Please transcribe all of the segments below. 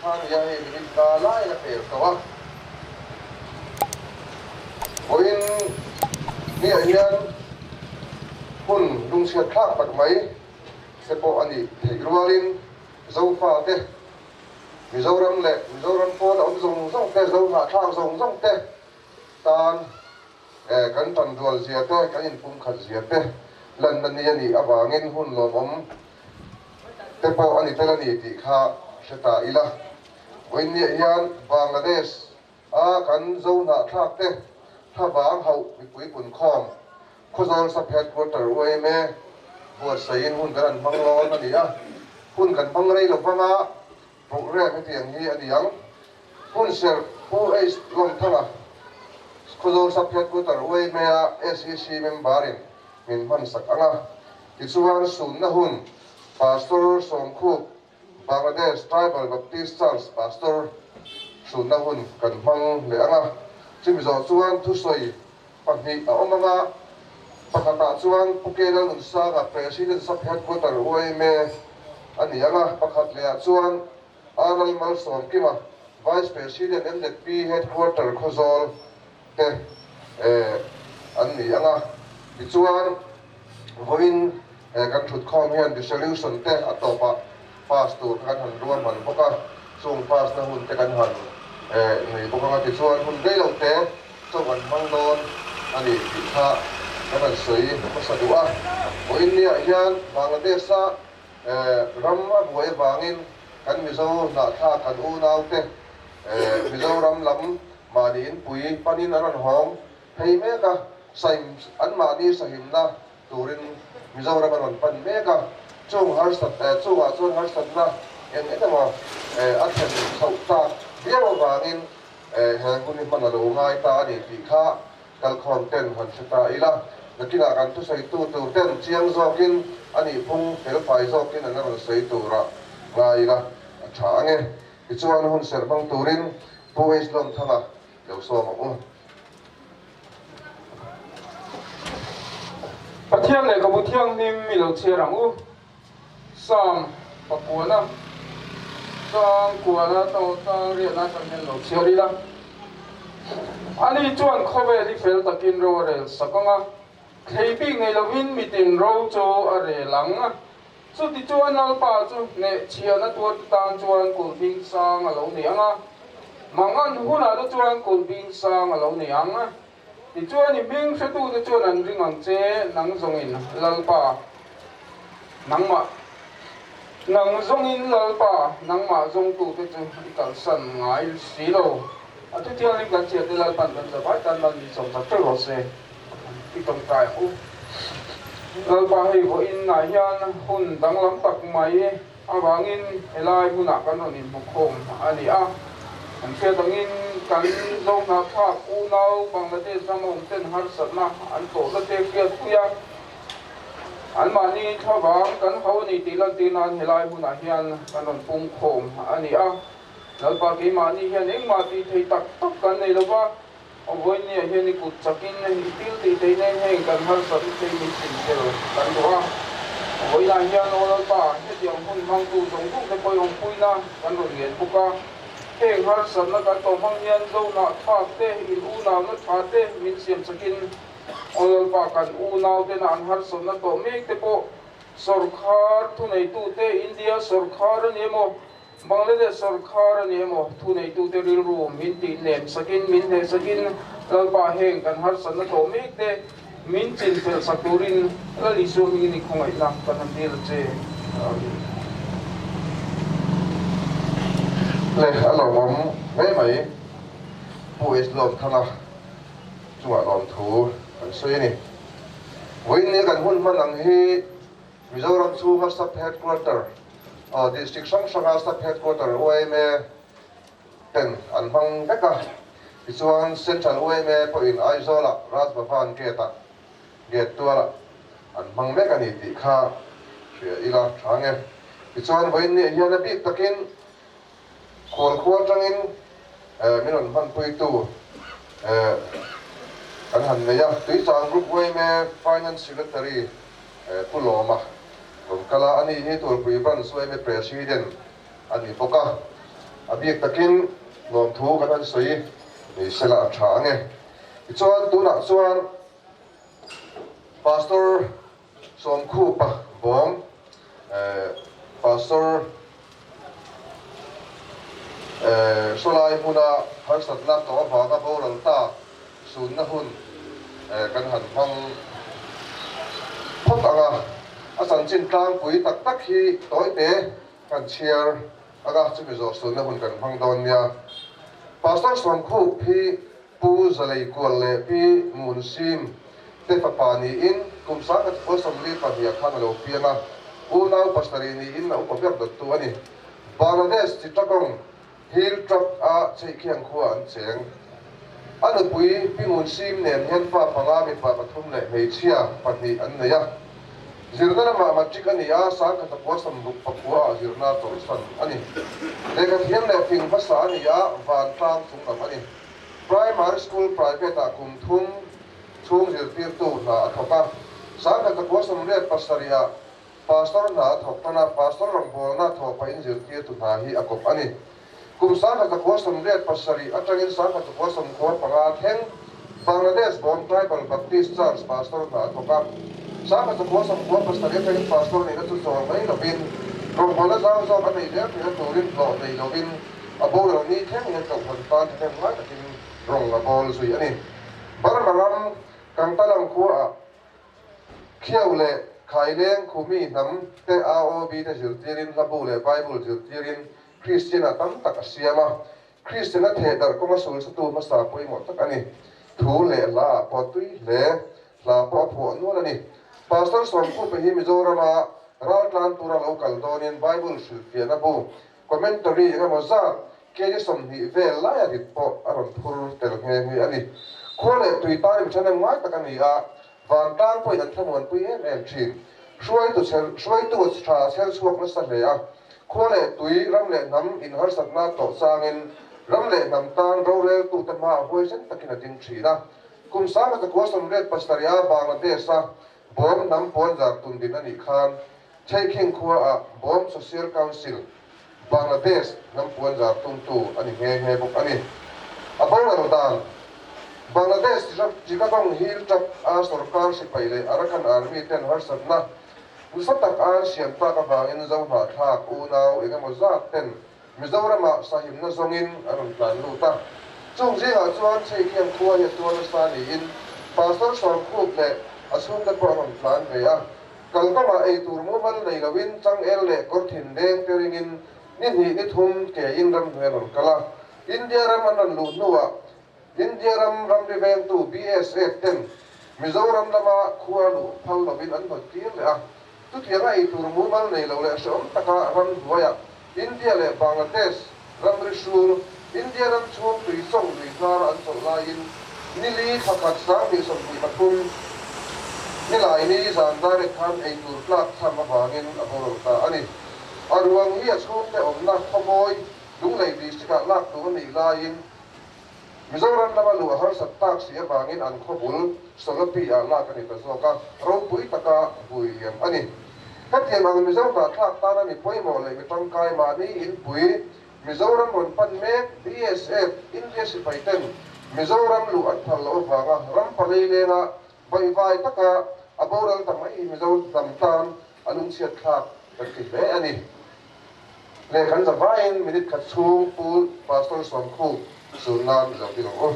kha a ni a, hei minute nga laiin a pel tawh a. Vawiin niah hian hun lungchhiat thlak tak mai te pawh a nih theih rualin Zofate, Mizoram leh Mizoram pawn a awm zawng zawng te, Zohnahthlak zawng zawng te tan kan tanrual zia te, kan inpumkhat zia te lanna ni a nih avangin hun lawmawm te pawh a ni tel a ni tih kha hre ta ila. Vawiinniah hian Bangladesh a kan Zohnahthlak te thlavang hauh mipui punkhawm Khawzawl Sub Headquarter YMA buatsaihin hun kan han hmang lawn a ni a, hun kan hmang rei lo vanga programme hetiang hi a ni ang. Hun serh Pu H Lawmthanga Khawzawl Sub Headquarter YMA-a SEC member-in min hmansak ang a, tichuan sunna hun Pastor Sawmkhup Bangladesh Tribal Baptist Church Pastor hrutna hun kan hmang leh ang a, chumi zawh chuan thusawi pahnih a awm ang a, pakhatah chuan Pu K Lalnunsanga President Sub Headquarter YMA a ni ang a, pakhat lehah chuan R Lalmalsawmkima Vice President MZP Headquarter Khawzawl te an ni ang a, tichuan vawiin kan thutkhawm hian resolution te a tawpah pass tur kha kan han ruahman bawk a, chung pass na hun te kan han nei bawk ang a, tichuan hun rei lo te chaw kan hmang dawn a ni tih kha kan han sawi hmasa duh a, vawiin niah hian Bangladesh-a ram a buai avangin kan Mizo hnahthlak kan unaute Mizoram lam Mahni inpui panin an rawn hawng phei mek a, sahim anmahni sahimna turin Mizoram an rawn pan mek a, chung harsat chungah chuan harsatna eng eng emaw a thlen chhoh tak viau avangin he hun hi hman a lo ngai ta a ni tih kha kalkhawm ten han hre ta ila, nakinah kan thusawitu tur ten chiang zawkin a nihphung felfai zawkin an rawn sawi tura ngai ila a tha ange. Tichuan hun serh hmang turin Pu H Lawmthanga lo sawm ang u. Pathian lehkhabu thianghlim i lo chhiar ang u. Psalm pakuana chang kuana to chang riatna atang hian lo chhiar ila. Ani chuan khawvel hi fel takin ro a rel sak ang a, thlei bik nei lovin mitin ro chu a rel ang. Chuti chuan Lalpa chu hnehchhiahna tuarte tan chuan kulhbing sang a lo ni ang a, mangan hunah te chuan kulhbing sang a lo ni ang. Tichuan i hming hretute chuan an ring ang che, nang zawngin Lalpa, nangmah, nang zawngin Lalpa, nangmah zawngtute chu i kalsan ngai si lo. A thu thianghlim kan chhiate Lalpan kan zavai tan mal min sawm chak teuh rawh se. I tawngtai ang u. Lalpa hei vawiin ah hian hun danglam tak mai avangin helai hmunah kan rawn inhmukhawm a ni a. Kan hriat angin kan Zohnahthlak unau Bangladesh ram awm ten harsatna an tawhna te hriatpui a, anmahni thlavang kan hau a ni tih lantir nan helai hmunah hian kan rawn pungkhawm a ni a. Lalpa keimahni hian engmah tih thei tak tak kan nei lova, Vawinia hian i kut chakin i thil tih theih nen heng kan harsat thei min chinchel kan duh a. Vawiinah hian Aw Lalpa, hetiang hun hmangtu zawng zawng te pawh i awmpuina kan rawn ngen bawk a. Heng harsatna kan tawh hmang hian zohnah thlak te, in unauna tha te min siam chakin Aw Lalpa kan unau tena an harsatna tawh mek te pawh sawrkhar thuneitute, India sawrkhar a ni emaw, Bangladesh sawrkhar a ni emaw, thuneitute rilru min tih nem sakin, min hneh sakin Lalpa heng kan harsatna tawh mek te min chinfel sak turin Lal Isua hmingin i khawngaihna kan han dil a che. Amen. Le a lawmawm hle mai. Pu H Lawmthanga chungah lawmthu kan sawi a ni. Vawiin nia kan hun hman ang hi Mizoram chhunga Sub Headquarter, District hrang hranga Sub Headquarter yma ten an hmang vek a, tichuan Central yma pawhin Aizawlah Raj Bhavan Gate-ah, Gate tualah an hmang mek a ni tih kha hria ila tha nge. Tichuan vawiin nih hian a bik takin Khualkhua atangin min rawn hmanpuitu kan han nei a, Tuichang Group yma Finance Secretary Pu Lawma rawn kal a, ani hi Tualpui Branch yma President a ni bawk a. A bik takin lawmthu kan han sawi ni sela a tha ange. Tichuan tunah chuan Pastor Sawmkhupa Bawng, Pastor Sawlai hmuna harsatna tawh avanga boral tak sunna hun kan han hmang phawt ang a, a chanchin tlangpui tak tak hi tawite kan chhiar ang a, chumi zawh sunna hun kan hmang dawn nia. Pastor Sawmkhup hi Pu Zalei Kual leh Pi Ngun Sim te fapa niin kum 1942 ah khan a lo piang a, unau pasarih niin a upa ber dawttu a ni. Bangladesh Chittagong Hill Tract a Cheikhiang khua an cheng. A nupui Pi Ngun Sim nen hian fa panga mipa pathum leh hmeichhia pahnih an nei a. Zirna lamah matric a ni a, sangkhat a kua samruk pakua ah zirna chawlhsan a ni. Lehkhathiam leh fing hmasa a ni a, vantlang chung lam a ni. Primary School Private ah kum thum chhung zirtirtu hna a thawk a, 1987 ah Pastor hna a thawk tan a, Pastor rawngbawlna thawh pahin zirtirtu hna hi a kawp a ni. Kum 1987 atangin 1995 thleng Bangladesh Bawm Tribal Baptist Church Pastor hna a thawk a, 1997 atangin Pastor nihna chu chawl mai lovin rawngbawlna zau zawk a neih zel theihna turin hlawh nei lovin A boral ni thleng hian kohhran tan thahnem ngai takin rawng a bawl zui a ni. Burma ram Kangtalang khuaah Khiau leh Khaileng Khumi hnam te AOB te zirtirin Hlabu leh Bible zirtirin Kristian-ah tam tak a siam a. Kristian-a theh darh kawnga sulsatu hmasa pawimawh tak a ni. Thu leh hlaah pawh tui hle hla pawh a phuah nual a ni. Pastor Sawmkhupa hi Mizorama raltlan tura lo kal dawnin Bible hrilhfiahna bu Commentary eng emaw zat kg 20 vel laia rit pawh a rawn phur tel nghe nghe a ni. Khua leh tui tan in ṭhahnem ngai tak a ni a, vantlang pawhin an thlamuanpui em em ṭhin. Hruaitu chher hruaitu ṭha a chher chhuak nasa hle a, khua leh tui, ram leh hnam inharsatna tawh changin ram leh hnam tan roreltute hmaah huaisen takin a ding ṭhin a. Kum 1977 a Bangladesh-a Bawm hnam puanzar tundin a nih khan Chheikhing khuaah Bawm Social Council, Bangladesh hnam puanzar tumtu a ni nghe nghe bawk a ni. A boral dan, Bangladesh Chittagong Hill Tract a sorkar sipai leh Arakan Army ten harsatna nasa tak an siam tak avangin Zohnahthlak unau engemaw zat ten Mizoramah sahimna zawngin an rawn tlan lut a. Chung zingah chuan Chheikheng khua hi a tuar nasa niin Pastor Sawmkhup leh a chhungte pawh an rawn tlan ve a. Kalkawngah ei tur mumal nei loin changel leh kawr thin deng te ringin ni hnih ni thum kein ramhnuai an rawn kal a. India ram an rawn luh hnuah India ram ramri vengtu BSF ten Mizoram lama khua luh phal lovin an hnawt tir leh a. Chutianga ei tur mumal nei lo leh hrehawm taka ramhnuaiah India leh Bangladesh ramri hrul India ram chhung tui chawng lui hnara an chawlh laiin ni li thla khat 2023 Nilaini zan direct khan ei tur tlak cham avangin a boral ta a ni. A ruang hi a chhungte awmna khawmawi Lunglei district-ah lak tur a nih laiin Mizoram lama luh a harsat tak si avangin an khaw bul Solopi-ah lak a ni ta zawk a, ropui taka vui liam a ni. Hetiang ang Mizo hnahthlak tana mi pawimawh leh mi tangkai mahni inpui Mizoram rawn pan mek BSF, India sipai ten Mizoram luh an phal loh avanga ram palei lenga vaivai taka a boral ta mai hi Mizo hnam tan a lungchhiat thlak kan ti hle a ni. Leh kan zavaiin minute khat chhung Pu Pastor Sawmkhu sun nan i lo ding ang u.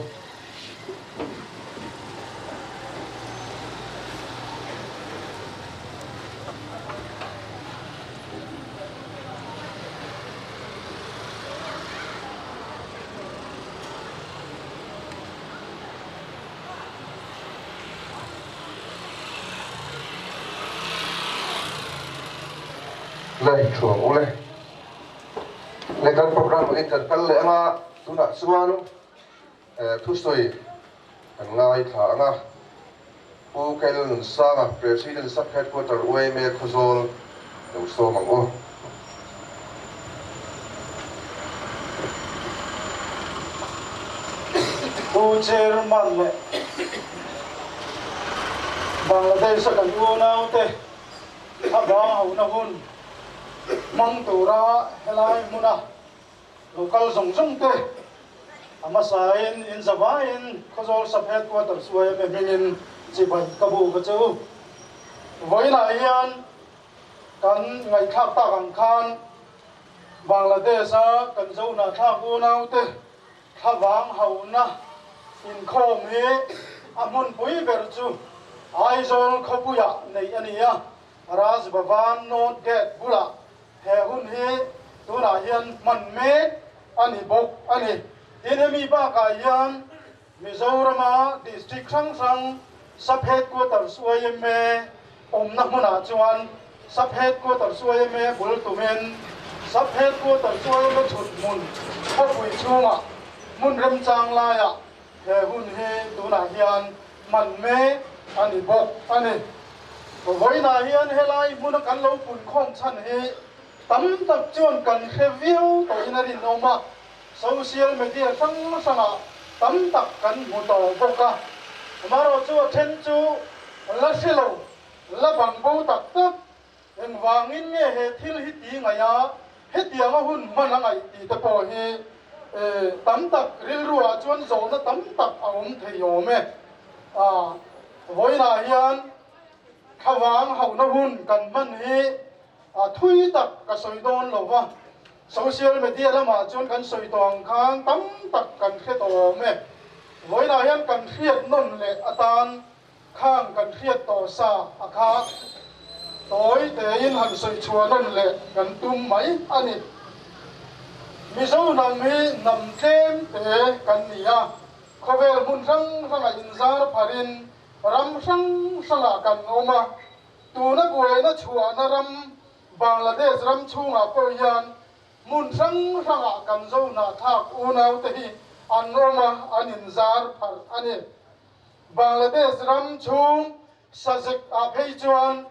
Lei thuang u le. Lei kan program angin kan kal leh anga tunah chuan thusawi kan ngaithla ang a. Pu Kailal Nunsanga, President Sub Headquarter UMA Khawzawl lo sawm ang u. Pu Chairman leh Bangladesh a kan unaute a vang hona hun hmang tura helai hmuna. Lo kal zawng zawng te a hmasain in zavaiin Khawzawl Sub Headquarters YMA hmingin chibai ka bu ka che u. Vawiinah hian kan ngaihthlak tak ang khan Bangladesh-a kan Zohnahthlak unaute thlavang hauhna inkhawm hi a hmunpui ber chu Aizawl khawpuiah neih a ni a, Raj Bhavan North Gate bulah He hun hi tunah hian hman mek a ni bawk a ni. Tin, hemi bakah hian Mizorama district hrang hrang Sub Headquarters yma awmna hmunah chuan Sub Headquarters yma bul tumin Sub Headquarters yma chhut hmun khawpui chhungah hmun remchang laiah He hun hi tunah hian hman mek a ni bawk a ni. Vawiinah hian helai hmuna kan lo punkhawm chhan hi tam tak chuan kan hre viau tawhin a rinawm a, social media hrang hrangah tam tak kan hmu tawh bawk a. Amaherawhchu a then chu la hre lo, la bang bo tak tak. Engvangin nge he thil hi ti ngaih a, hetianga hun hman a ngaih tih te pawh hi tam tak rilruah chuan zawhna tam tak a awm thei awm e. Vawiinah hian thlavang hauhna hun kan hman hi thui tak ka sawi dawn lo va, social media lamah chuan kan sawi tawh ang khan tam tak kan hre tawh awm e. Vawiinah hian kan hriat nawn leh atan Khang kan hriat tawh sa a kha tawi tein han sawi chhuah nawn leh kan tum mai a ni. Mizo hnam hi hnam tlem te kan ni a, khawvel hmun hrang hrangah inzar pharin ram hrang hrangah kan awm a, tuna buaina chhuahna ram Bangladesh ram chhungah pawh hian hmun hrang hrangah kan zo hnahthlak unaute hi an awm a, an inzar pharh a ni. Bangladesh ram chhung Sajek ah phei chuan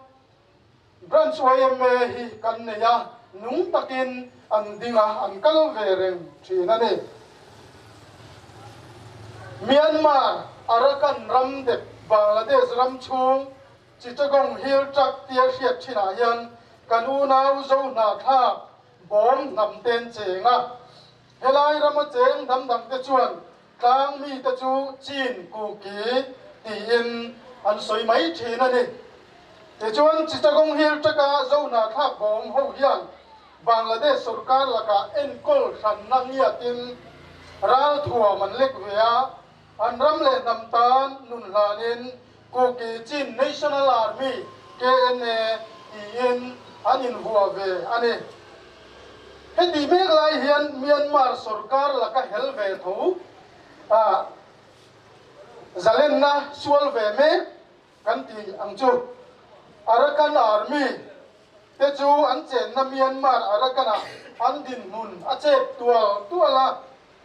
Branch yma hi kan nei a, nung takin an ding a, an kal ve reng thin a ni. Myanmar, Arakan ram dep Bangladesh ram chhung Chittagong Hill Tract tia hriat thinah hian kan unau Zohnahthlak bawm hnam ten cheng a, helai rama cheng hnam dangte chuan Tlang mite chu Chin Kuki tiin an sawi mai thin a ni. Tichuan, Chittagong Hill Tract-a Zohnahthlak bawm ho hian Bangladesh sorkar lakah enkawl hranna ngiatin ralthuam an lek ve a, an ram leh hnam tan nun hlanin Kuki Chin National Army, KNA, tiin an invuah ve a ni. Heti mek lai hian Myanmar sorkar laka hel ve tho a zalenna sual ve mek kan ti ang chu. Arakan Army te chu an chenna Myanmar Arakan-ah an dinhmun a chep tual tual a,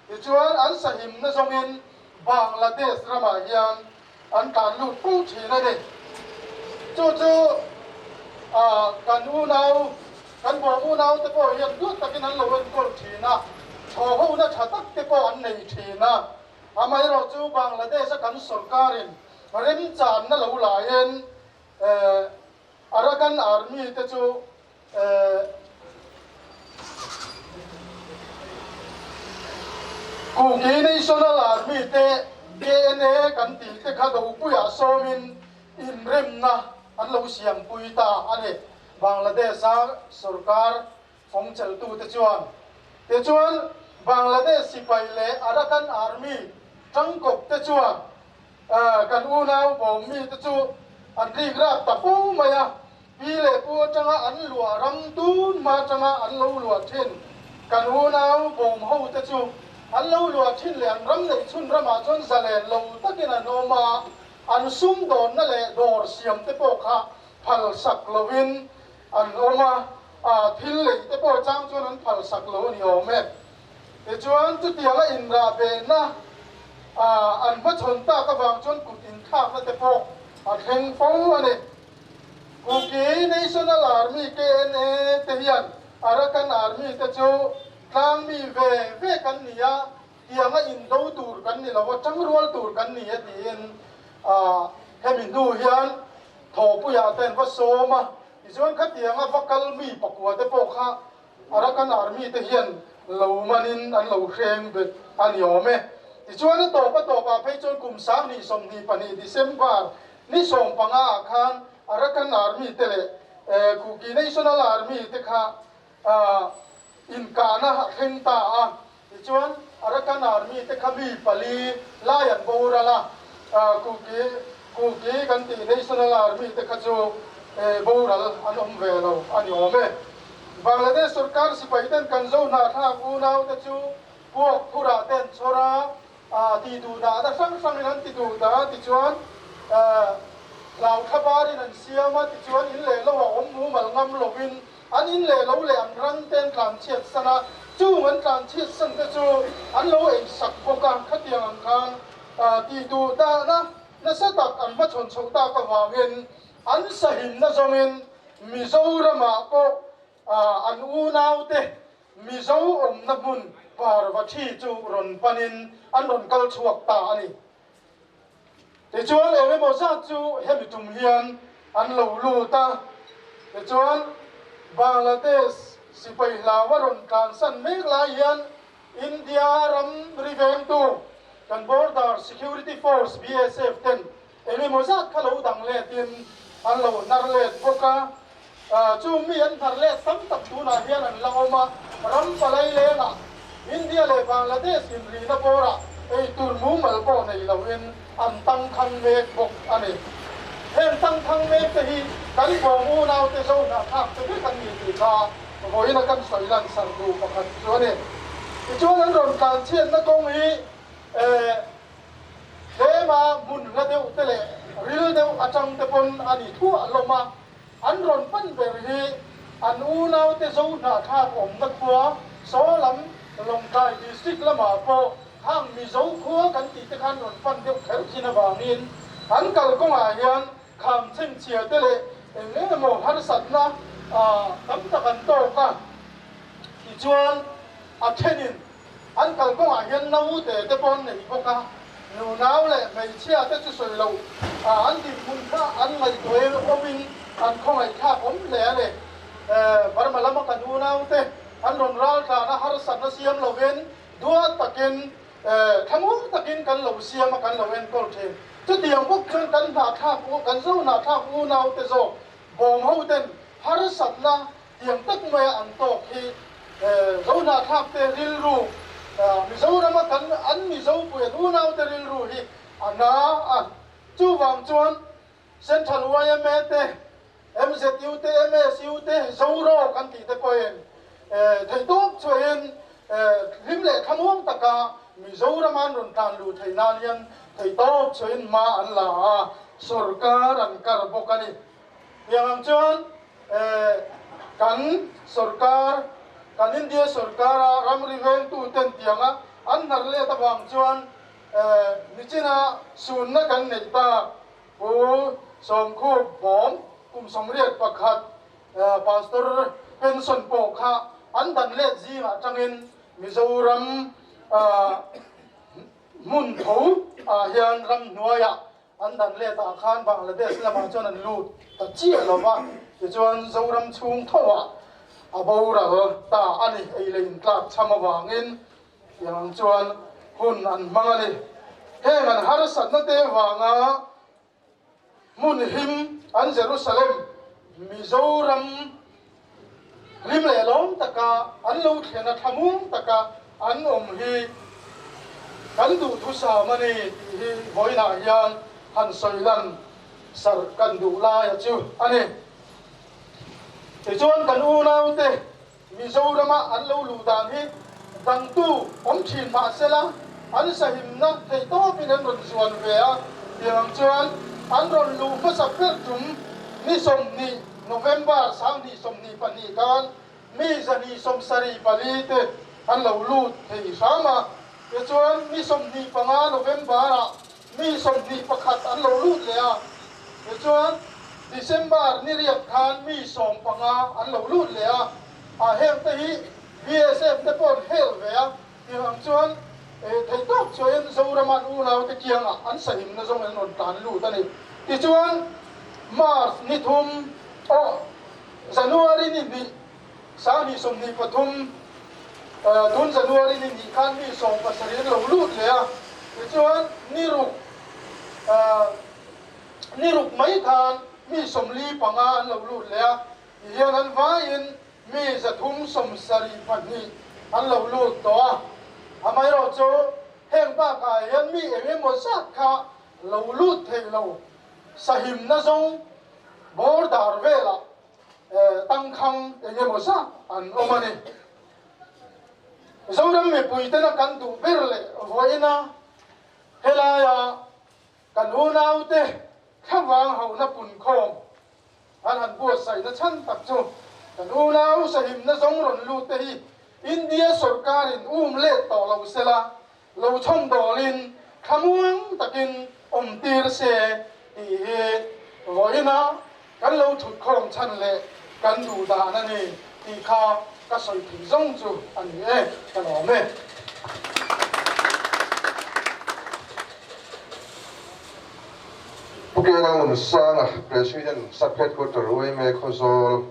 tichuan an sahimna zawngin Bangladesh ramah hian an tlan lut fo thin a ni. Chu chu kan unau, kan bawm unau te pawh hian duat takin an lo enkawl thin a, chhaw hona tha tak te pawh an nei thin a. Amaherawhchu Bangladesh-a kan sorkarin remchanna lo laiin Arakan Army te chu Kuki National Army te KNA kan tih te kha dopuiah sawmin inremna an lo siampui ta a ni. Bangladesh-a sorkar fawngchelhtute chuan. Tichuan, Bangladesh sipai leh Arakan Army tangkawp te chuan Kan unau bawm mite chu an rik rak ta fo mai a, pi leh pu atanga an luah ram tun hma atanga an lo luah thin. Kan unau bawm ho te chu an lo luah thin leh an ram neih chhun ramah chuan zalen lo takin an awm a, an sumdawnna leh dawr siam te pawh kha phalsak lovin an awm a, thil lei te pawh chang chuan an phalsak lo a ni awm e. Tichuan, chutianga inrah behna an hmachhawn tak avang chuan kut inthlakna te pawh a thleng fo a ni. Kuki National Army, KNA, te hian Arakan Army te chu tlangmi ve ve kan ni a, tianga indo tur kan ni lo a, tangrual tur kan ni a tiin hemi hnu hian thawhpuiah te an va sawm a. Tichuan, khatianga va kal mi pakua te pawh kha Arakan Army te hian lo manin an lo hreng bet a ni awm e. Tichuan a tawp a tawpah phei chuan kum 2022 December ni 15 ah khan Arakan Army te leh Kuki National Army te kha inkahna a thleng ta a. Tichuan Arakan Army te kha mi pali lai an boral a, Kuki Kuki kan tih National Army te kha chu boral an awm ve lo a ni awm e. Bangladesh sorkar sipai ten kan zo hnahthlak unau te chu puak phurah te an chhawr a, ti duh dahna hrang hrangin an ti duh dah a, tichuan hlau thlabarin an siam a, tichuan in leh lo a awm mumal ngam lovin an in leh lo leh an ran te an tlanchhiat san a, chung an tlanchhiat san te chu an lo ei sak bawk a, khatiang ang khan ti duh dahna nasa tak an hmachhawn chhoh tak avangin an sahimna zawngin Mizoramah pawh an unaute Mizo awmna hmun Parvathi chu rawn panin an rawn kal chhuak ta a ni. Tichuan eng emaw zat chu hemi tum hian an lo lut a, tichuan Bangladesh sipai hlau a rawn tlansan mek lai hian India ram ri vengtu kan Border Security Force, BSF, ten Eng emaw zat kha lo dang letin an lo hnar let bawk a, chu mi an hnar let tam tak tunah hian an la awm a, ram palai lengah India leh Bangladesh inrihna bawrah eitur mumal pawh nei loin an tangkhang mek bawk a ni. Heng tangkhang mek te hi kan bawm unaute zo hnahthlak te vek an ni tih kha vawiin a kan sawi lansar duh pakhat chu a ni. Tichuan an rawn tlanchhiatna kawng hi Tlema hmun hla deuh te leh ril deuh atang te pawn a ni thuah lawm a, an rawn pan ber hi an unaute zo hnahthlak awmna khua saw lam Lawngtlai District lamah pawh hang Mizo khua kan tih te khan rawn pan deuh kher thin avangin an kalkawngah hian kham chhengchhia te leh eng eng emaw harsatna tam tak an tawk a, tichuan a thenin An kalkawngah hian naute te pawh an nei bawk a, nunau leh hmeichhia te chu sawi loh an dinhmun kha an ngaihtuah awmin an khawngaihthlak awm hle a ni. Burma lama kan unaute an rawn ral tlan a, harsatna siam lovin duat takin thlamuang takin kan lo siam a, kan lo enkawl thin. Chutiang bawk chuan kan hnahthlak kan zo hnahthlak unaute zawk bawm hoten harsatna Tiang tak maia an tawk hi Zohnahthlak te rilru, Mizorama kan an Mizo pui an unaute rilru hi a na a. Chuvang chuan Central yma te, MZU te, MSU te, Zoro kan tih te pawhin theihtawp chhuahin hlim leh thlamuang taka Mizorama an rawn tlan luh theih nan hian theihtawp chhuahin hma an la a, sorkar an kar bawk a ni. Tiang ang chuan kan sorkar, kan India sorkara ramri vengtu ten tianga an hnar let avang chuan nichina sunna kan neih tak Pu Sawmkhup Bawm kum 81 Pastor pension pawh kha an dan let zingah atangin Mizoram hmun tho ah hian ramhnuaiah An dan let ah khan Bangladesh lamah chuan an lut ta chiah lo va, tichuan Zoram chhung tho ah a boral ta a ni, ei leh intlak cham avangin tiang ang chuan hun an hmang a ni. Heng an harsatna te vanga hmun him an Jerusalem, Mizoram hlim leh lawm taka an lo thlen a, thlamuang taka an awm hi kan duhthusam a ni tih hi vawiinah hian han sawi lan sarh kan duh laia chu a ni. Tichuan kan unaute Mizorama an lo luh dan hi dangtu awm thin mahsela an sahimna theihtawpin an rawn zuan ve a, tiang chuan an rawn luh hmasa ber tum ni 20 November 2022 khan mi 174 te an lo lut thei hram a, tichuan ni 25 November-ah mi 21 an lo lut leh a, tichuan December ni riat khan mi 15 an lo lut leh a, a heng te hi BSF te pawh an hel ve a, tiang ang chuan theihtawp chuain Zoram an unaute kiangah an sahimna zawng an rawn tlan lut a ni. Tichuan March ni thum aw January ni hnih 2023. Tun January ni nih khan mi 70 an lo lut leh a, tichuan ni ruk ni ruk mai khan mi 45 an lo lut leh a, tihian an vaiin mi 372 an lo lut tawh a. Amaherawhchu heng bakah hian mi eng emaw zat kha lo lut thei lo sahimna zawng border velah tangkhang eng emaw zat an awm a ni. Zoram mipuitena kan duh ber leh vawiina helaia kan unaute thlavang hauhna punkhawm an han buatsaihna chhan tak chu kan unau sahimna zawng rawn lut te hi India sawrkarin um let tawh lo sela, lo chhawm dawlin thlamuang takin awm tir se tih hi vawiina kan lo thutkhawm chhan leh kan duh dan a ni tih kha ka sawi thei zawng chu a ni e, ka lawm e. Pu Kelalnunsanga, President, Sub Headquarter Uaime Khawzawl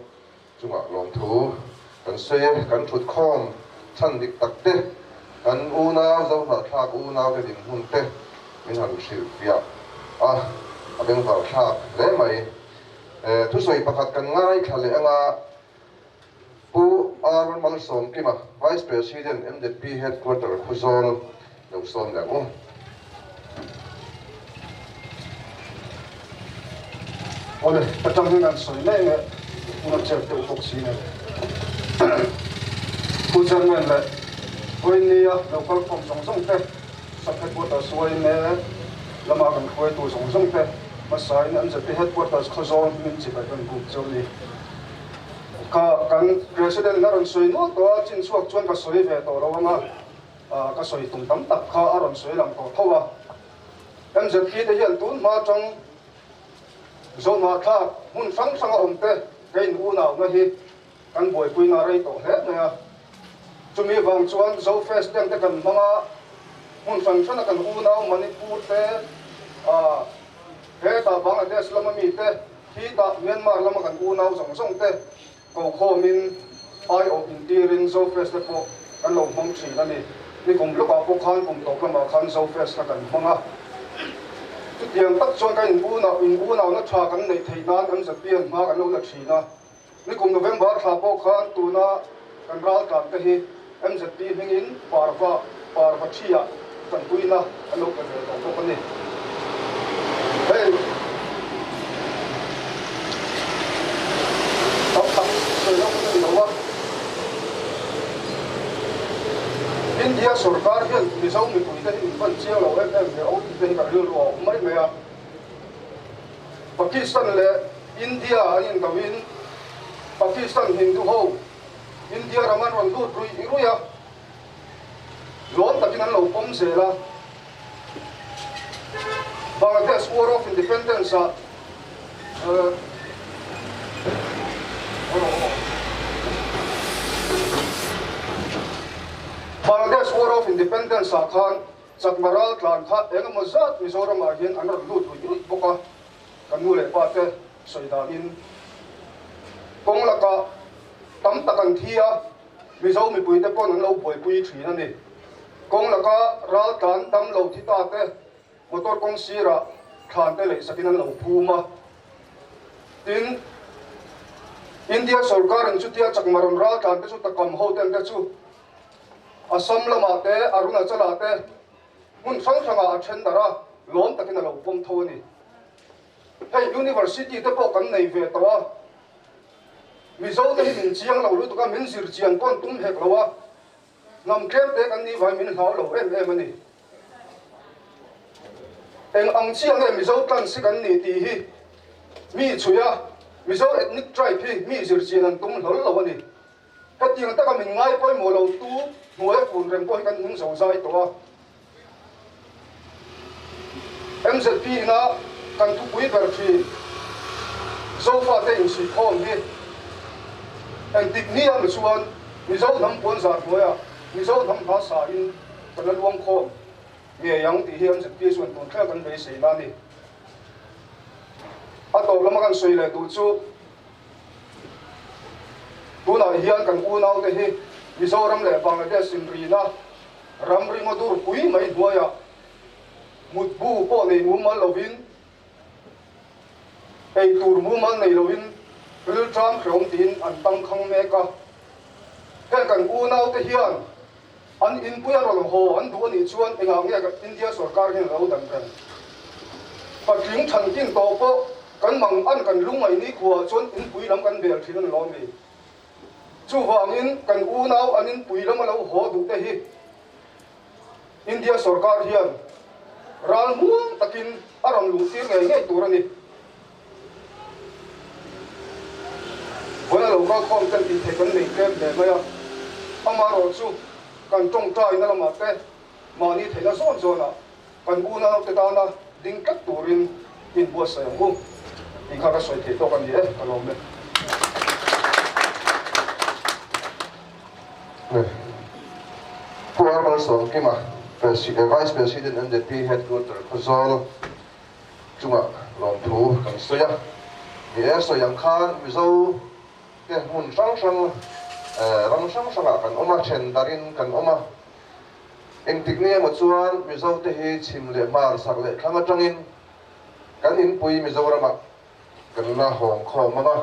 Chungah lawmthu kan sawi e, kan thutkhawm chhan dik tak te, kan unau zohnahthlak unaute dinhmun te min han hrilhfiah a, a bengvarthlak hle mai. Thusawi pakhat kan ngaithla leh anga Pu Aaron Malsawmkima, Vice President, MZP Headquarter Khawzawl lo sawm leh ang u. Awle, ka tang hian an sawi mai nge hun a chet deuh bawk si nen. Pu Chairman leh Vawinia lo kal khawm zawng zawng te, Sub Headquarters YMA lama kan hruaitu zawng zawng te hmasain MZP Headquarters Khawzawl hmingin chibai kan buk cheu ni. Ka kan President na rawn sawi nual tawh a, chin chhuak chuan ka sawi ve tawh lo ang a. Ka sawi tum tam tak kha a rawn sawi lang tawh tho a. MZP te hian tun hma atang Zohnahthlak hmun hrang hranga awm te ka in unauna hi kan buaipuina rei tawh hle mai a. Chumi vang chuan Zofest te ang te kan hmang a, hmun hran hrana kan unau Manipur te, hetah Bangladesh lama mi te, khitah Myanmar lama kan unau zawng zawng te Kokhawmin aiawh intirin Zofest te pawh kan lo hmang thin a ni. Nikum lawkah pawh khan kum tawp lamah khan Zofest kha kan hmang a. Chutiang tak chuan kan inunau inunauna tha kan neih theih nan MZP an hma kan lo la thin a. Nikum November thla pawh khan tuna kan raltlan te hi MZP hmingin parva parva thiah tanpuina an lo pe ve tawh bawk a ni. Hei tam tak sawi loh hun a ni lo a, India sorkar hian Mizo mipuite hi min pan chiang lo em em ve awm tih te hi ka rilru a awm mai mai a. Pakistan leh India an indoin Pakistan Hindu ho India ram an rawn lut ruih ruih a, lawm takin an lo pawm zel a. Bangladesh War of Independence ah Bangladesh War of Independence ah khan Chakma raltlan kha eng emaw zat Mizoram ah hian an rawn lut ruih ruih bawk a, kan nu leh pa te sawi danin kawng lakah tam tak an thi a, Mizo mipuite pawn an lo buaipui thin a ni. Kawng laka raltlan dam lo thi ta te motor kawng sirah thlan te lehsakin an lo phum a. Tin, India sorkarin chutia chakma rawn raltlan te chu takam ho ten te chu Assam lamah te, Arunachal-ah te hmun hrang hrangah a then darh a, lawm takin a lo pawm tho a ni. Hei University te pawh kan nei ve tawh a. Mizo te hi min chiang lo lutuk a, min zir chian pawn tum hek lo a, hnam tlem te kan nih vai min hlau lo em em a ni. Eng ang chiah nge Mizo tlan si kan ni tih hi mi chhui a, Mizo ethnic tribe hi mi zir chian an tum hlawl lo a ni. Hetiang taka min ngai pawimawh lo tu hnuaia kun reng pawh hi kan hnung zo zai tawh a. MZP ina kan thupui ber thin Zofate insuihkhawm hi engtik ni a mi chuan Mizo hnam puanzar hnuaiah Mizo hnam hla sa in kan la luangkhawm ngei ang tih hi MZP chuan tun thleng kan beiseina a ni. A tawp lama kan sawi leh duh chu tunah hian kan unaute hi. Mizoram leh Bangladesh inrina ramri ngaw dur pui mai hnuaiah mutbu pawh nei mumal lovin, ei tur mumal nei lovin rilṭam hrehawm tiin an tangkhang mek a. Heng kan unaute hian an inpui a rawn haw an duh a nih chuan engah nge India sorkar hian a lo dan reng? Patling thankin tawh pawh kan mang an kan lungngaih nikhuaah chuan inpui lam kan bel thin a ni lo mi? Chuvangin kan unau an inpui lam a lo haw duh te hi India sorkar hian ral muang takin a rawn luh tir ngei ngei tur a ni. Vawiin a lo kal khawm ten tih theih kan nei tlem hle mai a, amaherawhchu kan tawngtaina lamah te mahni theihna zawn zawnah kan unau te tana ding tlat turin inbuatsaih ang u tih kha ka sawi theih tawk a ni e, ka lawm e. Pu Armal Sawmkima, Vice President NDP Headquarter Khawzawl chungah lawmthu kan sawi a. Ni e, sawi ang khan Mizo te hmun hrang hrang, ram hrang hrangah kan awm a, then darin kan awm a. Engtik ni emaw chuan Mizote hi chhim leh hmar sak leh thlang atangin kan inpui Mizoramah kan la hawng khawm ang a,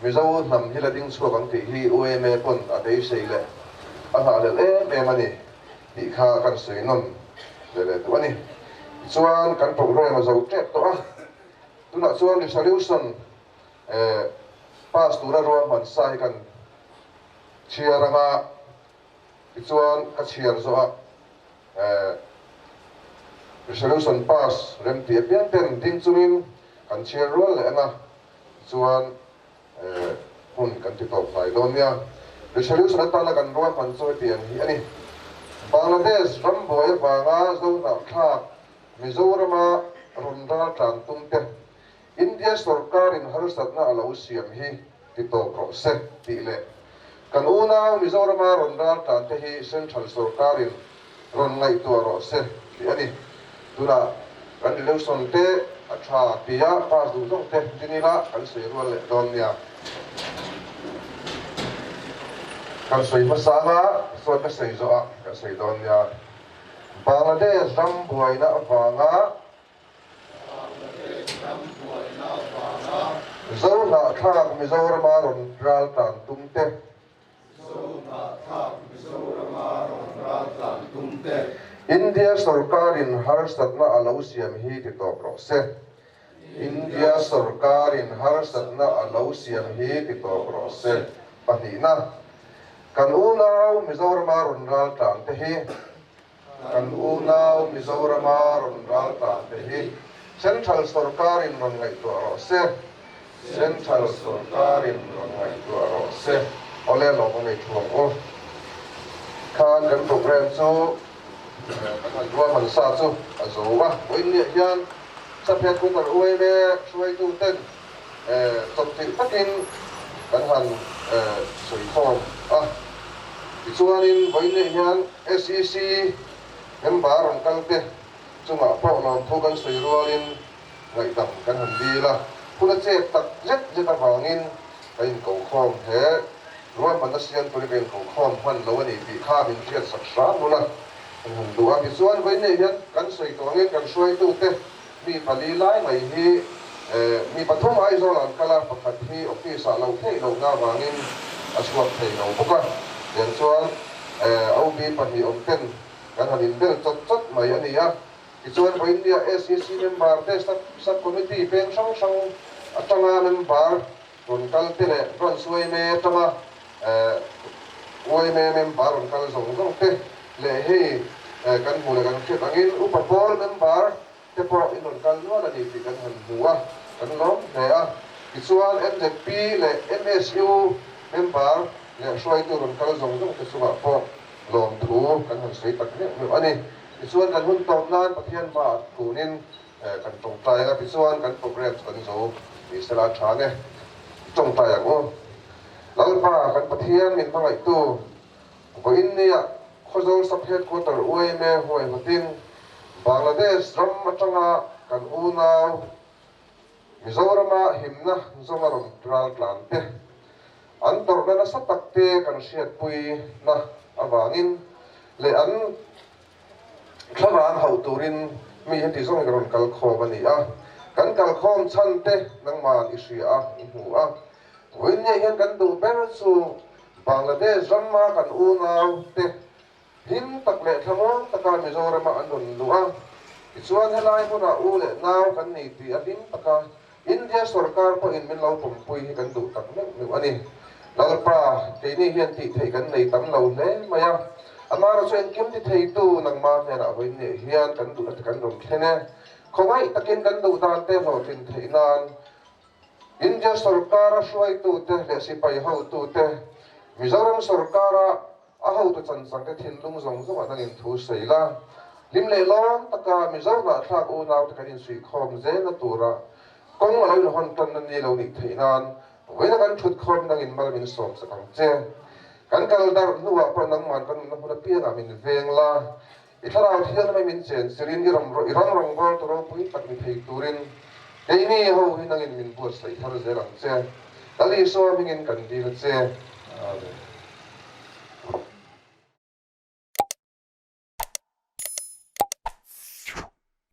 Mizo hnam hi la ding chhuak ang tih hi UMA pawn a beisei leh a hlahhlelh em em a ni tih kha kan sawi nawn ve leh duh a ni. Tichuan kan programme a zo tep tawh a, tunah chuan resolution pass tura ruahman sa hi kan chhiar ang a, Tichuan ka chhiar zawh a, resolution pass rem tih apiang ten ding chungin kan chhiar rual leh ang a, tichuan hun kan ti tawp hnai dawn nia. Resolution atana kan ruahman chu hetiang hi a ni. Bangladesh ram buai avanga Zohnahthlak Mizorama rawn ral tlan tum te India sorkarin harsatna a lo siam hi ti tawp rawh se tih leh kan unau Mizorama rawn ral tan te hi Central sorkarin rawn ngaihtuah rawh se tih a ni. Tunah kan relation te a tha tia pass duh zawng te ding ila kan sawi rual leh dawn nia. Kan sawi hmasa anga sawn ka sawi zawh a kan sawi dawn nia. Bangladesh ram buaina avanga Zohnahthlak Mizorama rawn ral tlan tum te. India sorkarin harsatna a lo siam hi ti tawp rawh se. India sorkarin harsatna a lo siam hi ti tawp rawh se. Pahnihna, kan unau Mizorama rawn ral tlan te hi. Kan unau Mizorama rawn ral ta te hi Central sorkarin rawn ngaihtuah rawh se. Central sorkarin rawn ngaihtuah rawh se. Awle lawm a nei thu ang u. Khan kan program chu kan han ruahman sa chu a zo a. Vawiinniah hian Saphiat Quarter UAMA hruaitu ten chawpchilh takin kan han sawi khawm a. Tichuanin vawiinniah hian SEC member rawn kal te chungah pawh lawmthu kan sawi rualin ngaihdam kan han dil a. Hun a chet tak zet zet avangin ka inko khawm he ruahmanna siam turin ka inko khawm hman lo a ni tih kha min hriatsak hram ula kan han duh a. Tichuan vawiinniah hian kan sawi tawh angin kan hruaitute Mi pali lai mai hi mi pathum Aizawl an kal a, pakhat hi office ah loh theih lohna avangin a chhuak thei lo bawk a. Tiang chuan OB pahnih awm ten kan han inbel chawt chawt mai a ni a. Tichuan vawiinnia SEC member te sub committee peng hrang hrang atanga member rawn kal te leh branch yma atanga yma member rawn kal zawng zawng te leh hei kan hmuh leh kan hriat angin upa pawl member te pawh in rawn kal nual a ni tih kan han hmu a, kan lawm hle a. Tichuan MZP leh MSU member leh hruaitu rawn kal zawng zawng te chungah pawh lawmthu kan han sawi tak meuh meuh a ni. Tichuan kan hun tawp nan Pathian hmaah tunin kan tawngtai ang a, tichuan kan programme chu kan zo ni sela a tha nge i tawngtai ang u. Lalpa kan Pathian min hmangaihtu Vawiin nia Khawzawl Sub Headquarter UAMA huaihawtin Bangladesh ram atanga kan unau Mizorama himna zawnga rawn ral tlan te. An tawrhna nasa tak te kan hriatpui na avangin leh an thlavang hauh turin mi heti zawngin rawn kal khawm a ni a. Kan kal khawm chhan te nangman i hria a, i hmu a. Vawiinniah hian kan duh ber chu Bangladesh rama kan unau te Hlim tak leh thlamuang taka Mizorama an rawn luh a, tichuan helai hmunah u leh nau kan ni tih a hlim taka India sorkar pawhin min lo pawmpui hi kan duh tak meuh meuh a ni. Lalpa, keini hian tih theih kan nei tam lo hle mai a, amaherawh chu engkim ti theitu nangmah hnenah vawiin nih hian kan duhna te kan rawn thlen e. Khawngaih takin kan duh dan te hlawhtlin theih nan India sorkara hruaitute leh sipai hotute, Mizoram sorkara A hotu chanchangte thinlung zawng zawngah nangin thu sawi la, hlim leh lawm taka Mizo hnahthlak unaute kan insuihkhawm zelna tura kawng a lo inhawn tanna ni lo nih theih nan vawiina kan thutkhawm nangin mal min sawm sak ang che. Kan kal darh hnuah pawh nangman kan nunna hmun apiangah min veng la, i thlarau thianghlim min chen chirin i ram i ram rawngbawltu ropui tak ni thei turin keini ho hi nangin min buatsaih thar zel ang che. Lal Isua hmingin kan dil a che. Amen.